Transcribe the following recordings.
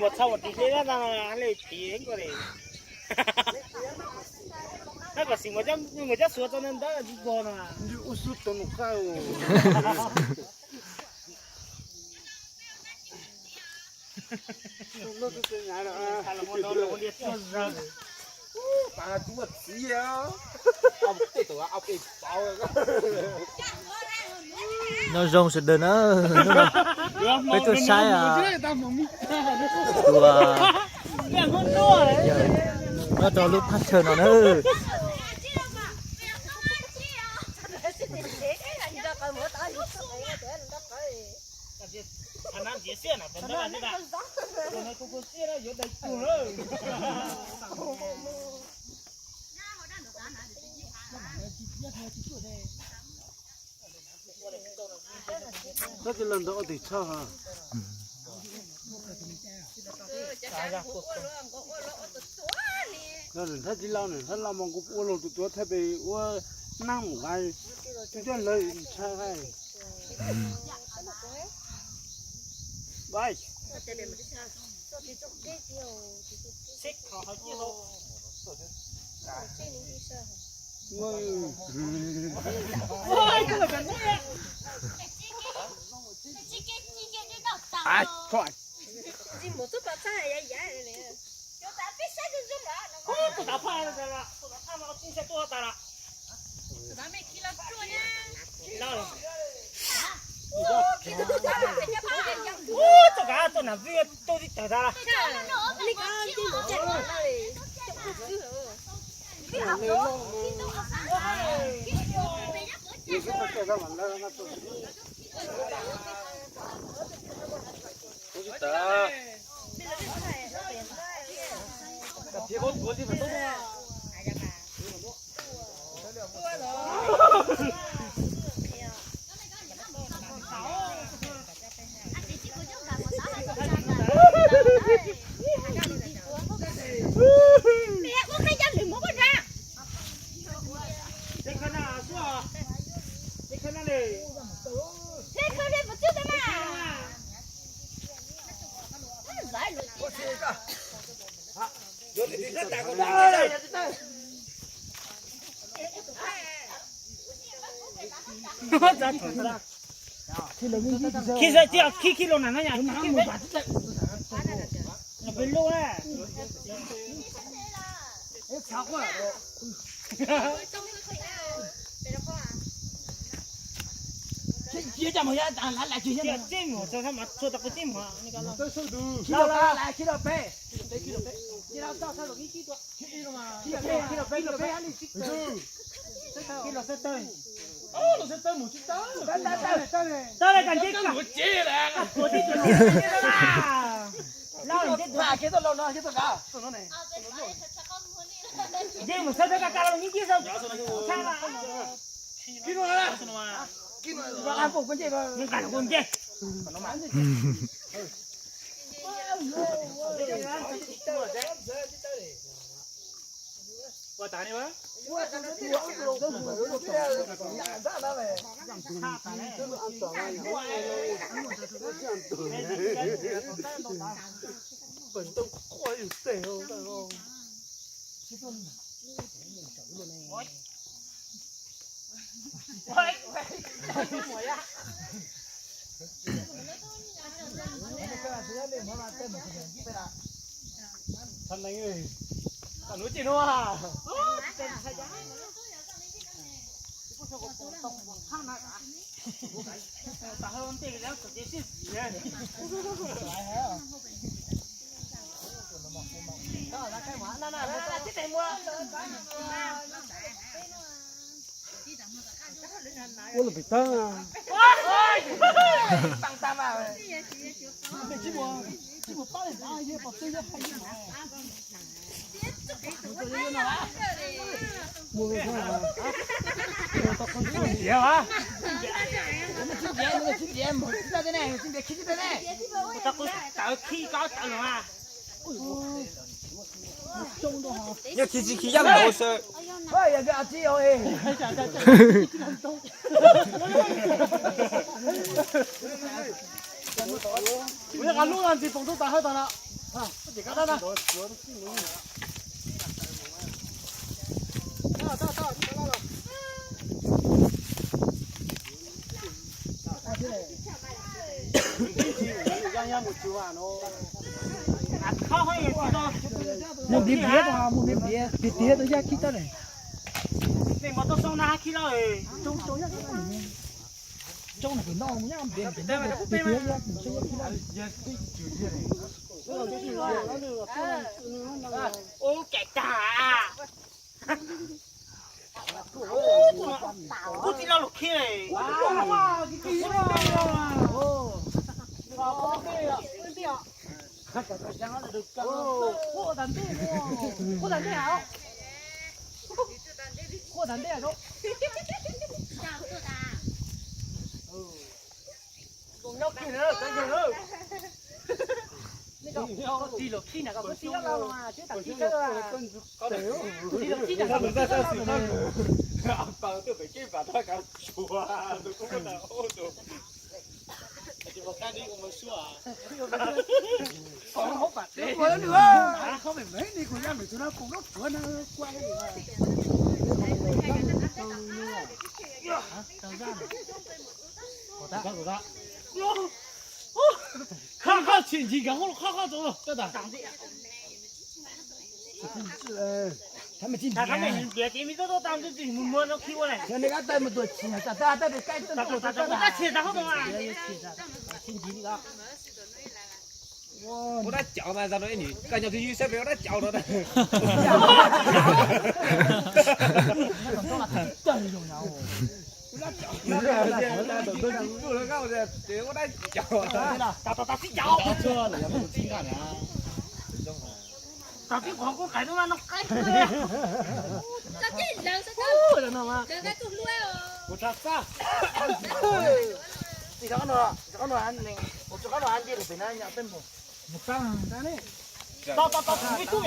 Mus txog mus tim deb dab no le tim ko li. Tab kom xim mus cab xuav txog ntawd tsis pom no. Ua xub tau nus qaj. Nyob zoo sawv daws na, peb tuaj saib tus nyob rau lub thaj chaw no na. Tab sis los ntawd ua tim tshaj ha. Los ntawm thab tsis laus, thab laus mas kuv ua los tus tuav thaj pem ua nab mus nqa, tus coj lawv tshaj hais. Txoj kav tuaj nam vij tuaj tib tawg tas. Khib xwb, khib, khib los na, no yog peb lub na. Cia mus, cia mus, txhua tau kuv tib mus. Tau le, koj nce, koj tuav tib tug no. Los nce tuaj. Nce mus sawv tawm ka ka los nce tib xwb. Nqa los kuv nce. Ua tas ni. Ua lub pem tag. Yog khi tsis khi yaj mus sawv. Kuv yog qas lub ntsis poom tub tas hawb tas na. Mus ntiav ntiav, mus ntiav ntiav, tiag tiag tus yaj khib tau ne. Tsoo na, pem no mus nyob ntiav ntiav, tiag tiag yaj khib tau. Ub, cais tag. Kuv tij laug lug khib. Quaj tas ntej, quaj tas ntej, quaj tas ntej. Koj tij laug khib na, koj tij laug mas, tsis tas khib kawg. Tij laug khib na. Qhov qhov tsis ncig nkawd hauv qhov qhov tod. Ntiav ces me tub tau tau ntwj ntwj mus muag no khi ua na. Ua dab cauv mas, ua dab cauv no. Ua dab cauv. Tam tib qhov kuv qais no mas no qaib. Tsis tau, tsis tau, tsis tau, tsis tau.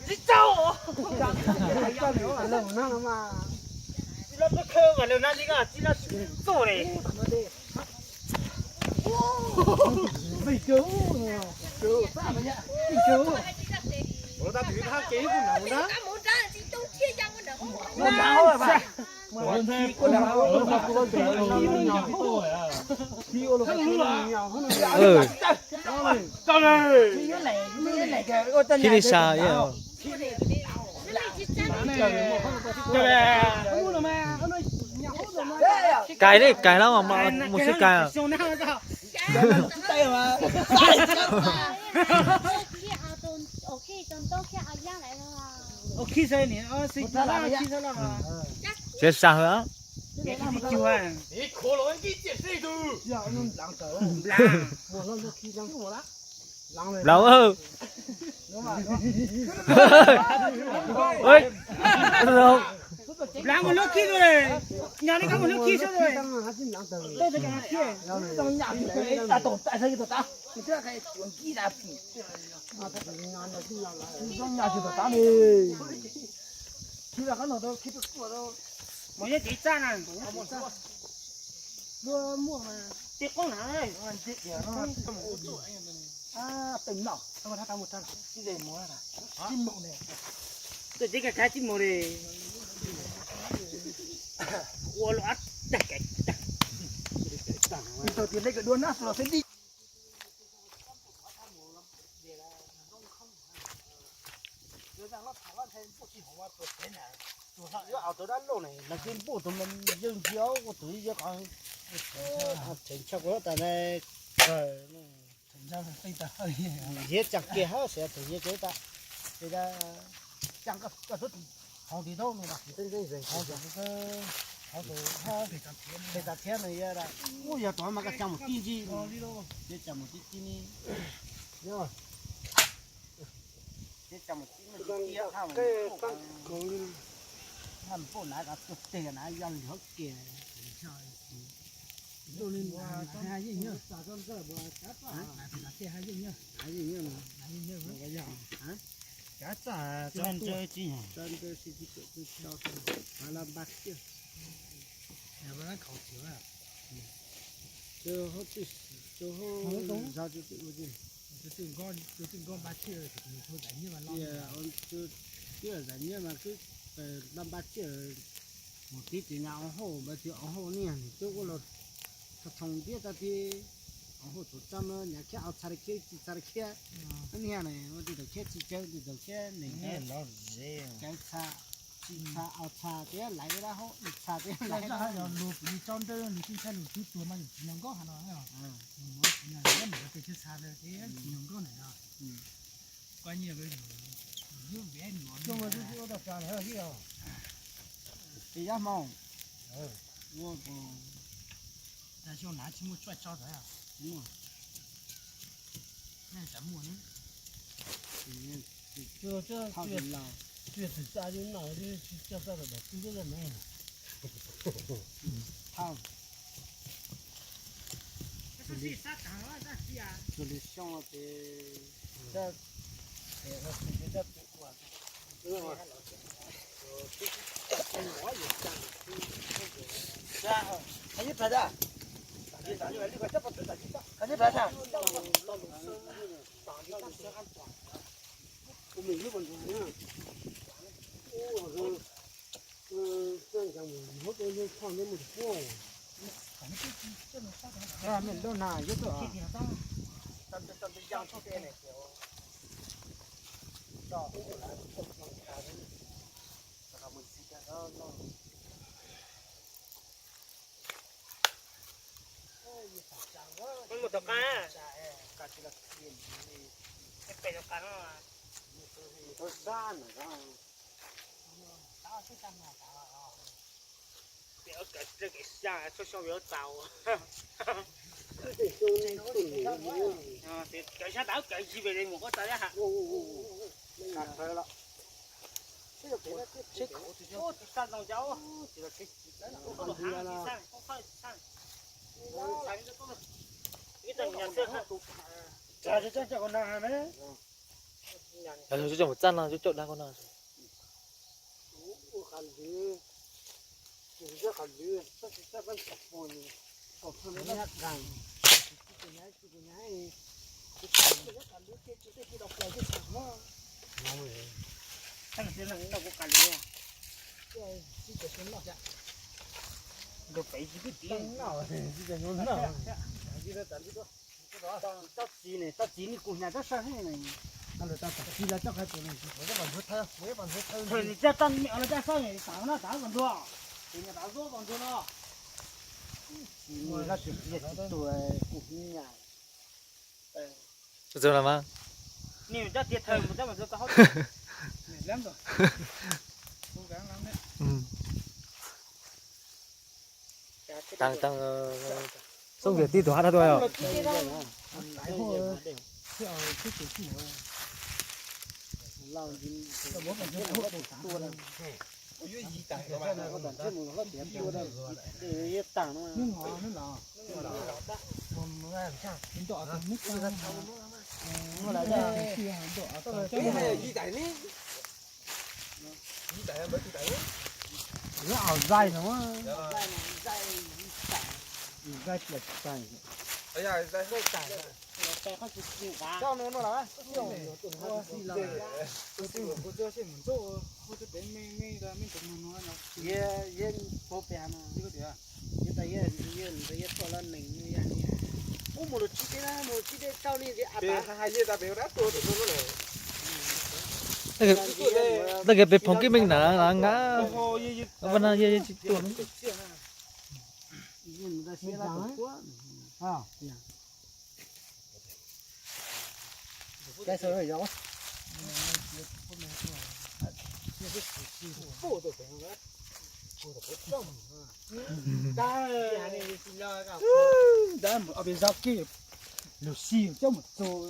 Tsis tau. Tsis tau, tsis tau. Khib li sa. Kais li, kais lawm mas mus xwb kais. Tsev sa hwm. Laus. Nplam mus lub khib, nyob li koj mus lub khib xwb. Mus yog cev txaj na. Tej qoob na. Tuaj tsev kawg khav tsis mus li. Ua luaj. Tus dab laug na, nws tsis npuj tus me yawg ntsia ua tus yawg qhov tseem tshaj kuv tas na. Yawg tseem kiag hab xav tus yawg tseem tas, ces tseem koj tub hauv tim tau no, hauv tus, hauv tus, pem tas thiab no yog, ua yog tus mas koj tseem mus tib ntsis, yawg tseem mus tib tib ni. Yawg tseem mus tib ni, hab mus pum na, koj tuaj teg na yog lwm hauv ke. Zaj tus twg ua tus twg nkaus npaj tsiaj, twb zaj nyiaj mas kwv npaj tsiaj mus tib tsis nyas au hauj npaj tsiaj au hauj niag nws twb ua los txhoov ntiab tag ti au hauj txaus txaj no nyas khiab au txha khiab txi txha khiab niag na ua tus tau khiab txi cawv tus tau khiab nees cawv txha txi txha au txha tiab laiv dab hauv ib txha tiab laiv dab hauv. Lus kuv tso nrog nws tsis ntshai lus twb tuag mas yus tsis nyob nkauj hais no. Mus tsis nyob mus tsis txha tsis nyob nkauj na. Koj nyiam ua tau tsa lawm. Tis yab hmoob ua xyoo na tsis muaj tshuaj tso tod. Nej tsam muaj ne. Tsis txaj li no li tsis txaj txaj tawm tawm twg twb me. Xyoo ces Mus tom qab, pem tom qab no. Pem ua kav tsij kev xya txhua xyoo yuav txaus. Kav xya dav kav yig pem li mus koj txav yaj ha. Ub, tsis xya ntoo cov. Ib tug nyas xwb. Coj mus txaj no coj dag ko no. Tsob txiv ne, tsob txiv ni kuv hnyav tsob sab heev ne. Lawv tau txiv lawv coj qhov tsev ne, kuv tau nthuav thawj, kuv tau nthuav thawj. Nws coj toj me os, lawv coj sab ne, xav no tav tau nthuav, ces nyias tav zuab tau nthuav no. Txiv mus laj tsis qhia tsis tuag kuv hnyav. Tus mas ni coj tiag thawj mus coj mus ntxuav tau hauv. Tag tag, xob nkias tib tug hab dab tuaj yog. Lawv zais no, zais tias tsis txais. Yog pab pem no, yog tas yog yog tas yog tuaj los neeg yog li. Ub mus los tsib teb na, mus los tsib teb tau li hais li tas pem dab tuag tus no lawm. Tag kis peb phoov kib meej na nqa, ua no yog tsis tuaj. Ntawd ob peb zaj kiag lug si coj mus txug.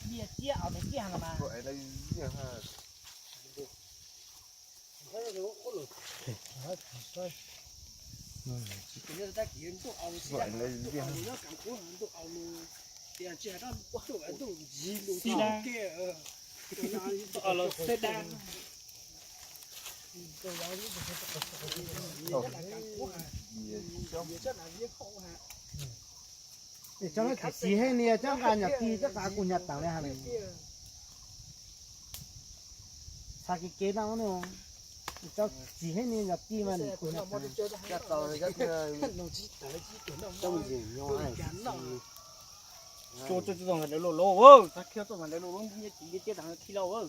Npias ciaj os, npias ciaj no mas. Xib dab. Los xib dab. Cov no txiv heej ni cov nqa nyom ti cov nqa kuv nyom teem li hais. Txha kev kev no, cov txiv heej ni nyom ti mas nws kuv nyom teem. Txog txog lawv lub lub, txog txog lawv lub lub ntiaj teb tag khi lauj.